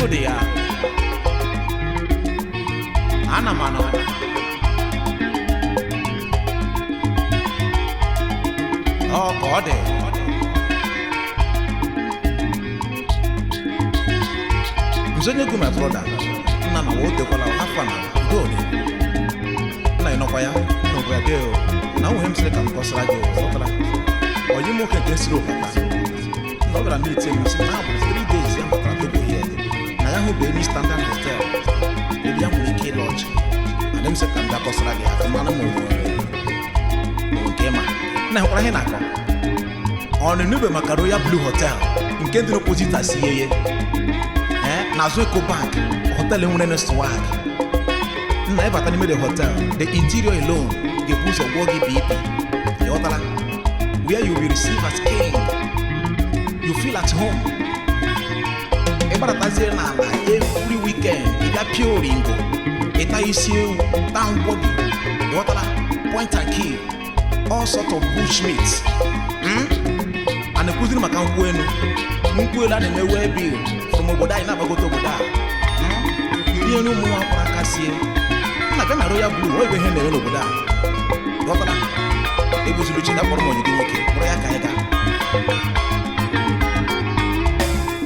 Ego dị ya. Ana m anọ. Ọ ka ọ dị. Nzonye ego, my brother. Nna na wo tekwala afọ na udo dị. Nna, ị nọkwa ya? Nọkwa ya dị o. Na nwere m sịrị ka m kọsara gị o, zọtara. Ọyị nwoke nke siri ụkpata. Nna, ọ bịara meet m, sị na abụ 3 days ya batara Togo here. Na ya hụ bụ any standard hotel ebe ya nwere ike ịlọji. Adị m sị ka m bịa kọsara gị aka mara ma o nwere nke ma. Nna, hụkwara ihe na-akọ. Ọ na-enube maka Royal Blue Hotel nke dị n'opposite Asiyeye. Eh, n'azụ Ecobank, hotel nwere na swag. Nna, ịbata n'ime the hotel, the interior alone ga-ebu ụzọ gwọọ gị BP. Ịghọtala? Where you will be received as king. You feel at home. Ịgbaratazie n'ala every weekend, ị bịa pịa oringo, ịta isi ewu, taa nkwobi. Ịghọtala? Point and kill. All sort of bush meat. A na-ekwuziri maka nkwụ elu. Nkwụ elu a na-eme wee bill from obodo anyị na-agbagote obodo a. Rie nri ụmụ nwa kwara aka sie. Nna, bịa na Royal Blue, ọ ebe ihe na-eme n'obodo a. Ghọtara? Ebuziri uche ga kpọrọ m onye gị nwoke, kpọrọ ya ka anyị gaa.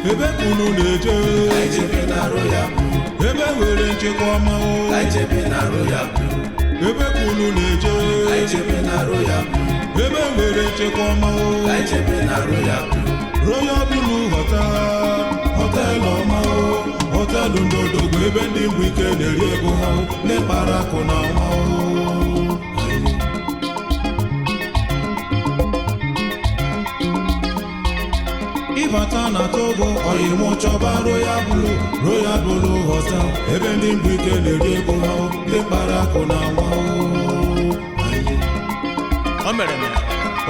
Ebe ka unu na-eje? Jebe na Royal Blue. Ebe nwere nchekwa ọma o. Jebe na Royal Blue. Ebe ka unu na-eje? Jebe na Royal Blue. Ebe nwere nchekwa ọma o. Jebe na Royal Blue. Royal Blue Hotel, hotel ọma o, hotel ndị odogwu, ebe ndị mbụ ike na-eri ego ha o, ndị kpara akụ na nwa o. Ịbata na Togo, ọyịmụ, chọba Royal Blue, Royal Blue Hotel, ebe ndị mbụ ike na-eri ego ha o, ndị kpara akụ na nwa o. O mere mere.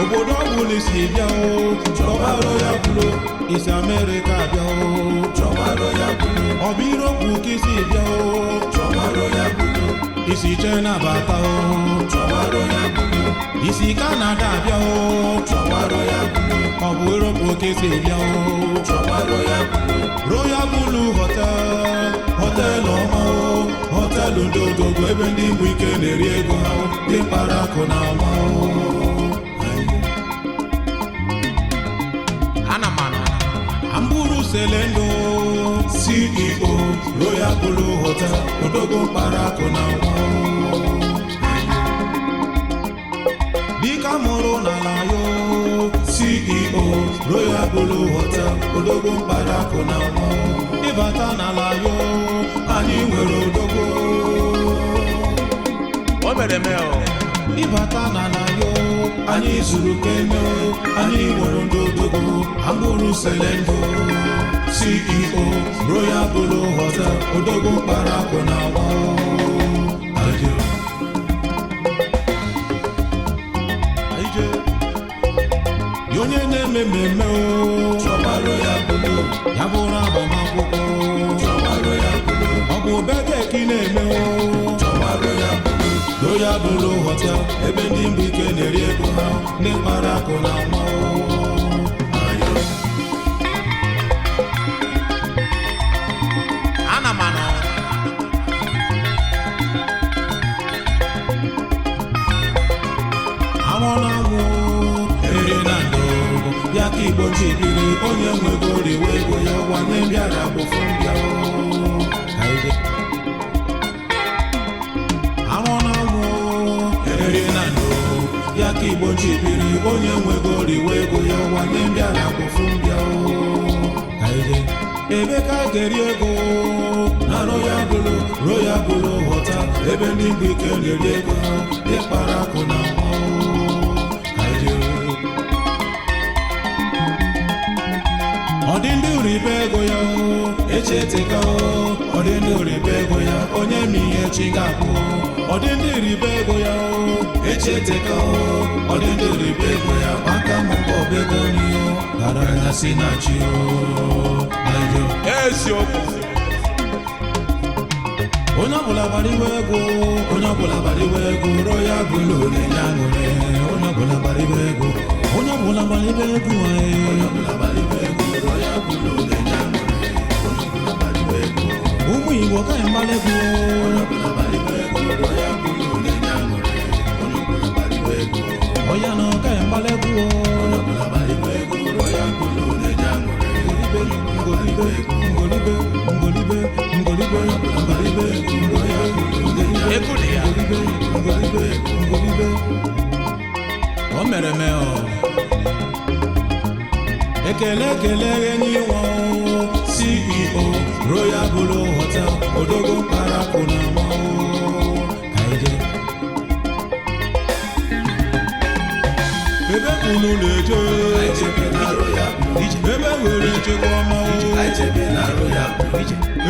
Obodo ọbụla isi bịa o, chọba Royal Blue. Isi Amerịka bịa o, Chọba Royal Blue. ọ bụ Europe ka isi bịa o, Chọba Royal Blue. Isi China bata o, Chọba Royal Blue. Isi Canada bịa o, Chọba Royal Blue. Ọ bụ Europe ka isi bịa o, Chọba Royal Blue. Royal Blue Hotel, hotel ọma o, hotel ndị odogwu, ebe ndị mbụ ike na-eri ego ha o, ndị mkpara akụ na nwa o. Ana m anọ. Amburu Selendo, CEO, Royal Blue Hotel, odogwu mkpara akụ na nwa. Dike mụrụ n'ala yo, CEO, Royal Blue Hotel, odogwu mkpara akụ na nwa. Ịbata n'ala yo, anyị nwere odogwu. O mere eme o. Ịbata n'ala yo, anyị zuru ka eme o, anyị nwere ndị odogwu. Agbụrụ Selendo, CEO, Royal Blue Hotel, odogwu mkpara akụ na nwa. Aje. Aje. Ya onye na-eme mmemme o, Chọba Royal Blue. Ya bụrụ agbamakwụkwọ, Chọba Royal Blue. Ọ bụ birthday ka ị na-eme o, Chọba Royal Blue. Royal Blue Hotel, ebe ndị mbụ ike na-eri ego ha, ndị mkpara akụ na nwa o. Ayo. Ana m anọ. Anwụ na-anwụ ere na ndụ ya ka Igbo ji biri. Onye nwego riwe ego ya, wanye bịara bụfu mbịa o. Ka ije. Anwụ na-anwụ ere na ndụ ya ka Igbo ji biri. Onye nwego riwe ego ya, wanye bịara bụfu mbịa o. Ka ije. Ebe ka a ga-eri ego na Royal Blue, Royal Blue Hotel, ebe ndị mbụ ike na-eri ego ha, ndị kpara akụ na nwa o. Ka ije. Ọ dị ndị uribe ego ya o, echeteka o. Ọ dị ndị uribe ego ya, onye ma ihe chi ga-abụ. Ọ dị ndị uribe ego ya o, echeteka o. Ọ dị ndị uribe ego ya, maka m mbọ ego n'ihe gara ya si na chi o. Ayo. Eziokwu. Onye ọbụla gbara iwe ego, onye ọbụla gbara iwe ego, Royal Blue na-enye aṅụrị. Onye ọbụla gbara iwe ego, onye ọbụla gbara iwe ego, onye ọbụla gbara iwe ego, Royal Blue na-enye aṅụrị. Onye ọbụla gbara iwe Igbo, ka anyị gbala egwu. Onye ọbụla gbaliwe ego, Royal Blue na-enye aṅụrị. Onye ọbụla gbaliwe ego. Ọya na ka anyị gbala egwu. Onye ọbụla gbaliwe ego, Royal Blue na-enye aṅụrị. Ngolibe, ngolibe, ngolibe, ngolibe, ngolibe, ngolibe, ngolibe. Ego dị ya. Ngolibe, ngolibe. O mere me o. Ekele, ekele enyi nwa o, CEO Royal Blue Hotel, Odogo Paraku na nwa o. Ka anyị jee. Ebe unu na-eje? Anyị jebe na Royal Blue. Ebe nwere nchekwa ọma o. Anyị jebe na Royal Blue.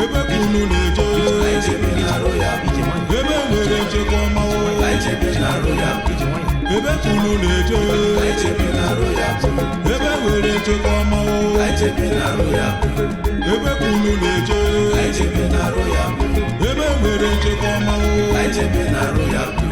Ebe unu na-eje? Anyị jebe na Royal Blue. Ebe nwere nchekwa ọma o. Anyị jebe na Royal Blue. Ebe unu na-eje? Anyị jebe na Royal Blue. Ebe nwere nchekwa ọma o. Anyị jebe na Royal Blue. Ebe unu na-eje? Anyị jebe na Royal Blue. Ebe nwere nchekwa ọma o. Anyị jebe na Royal Blue.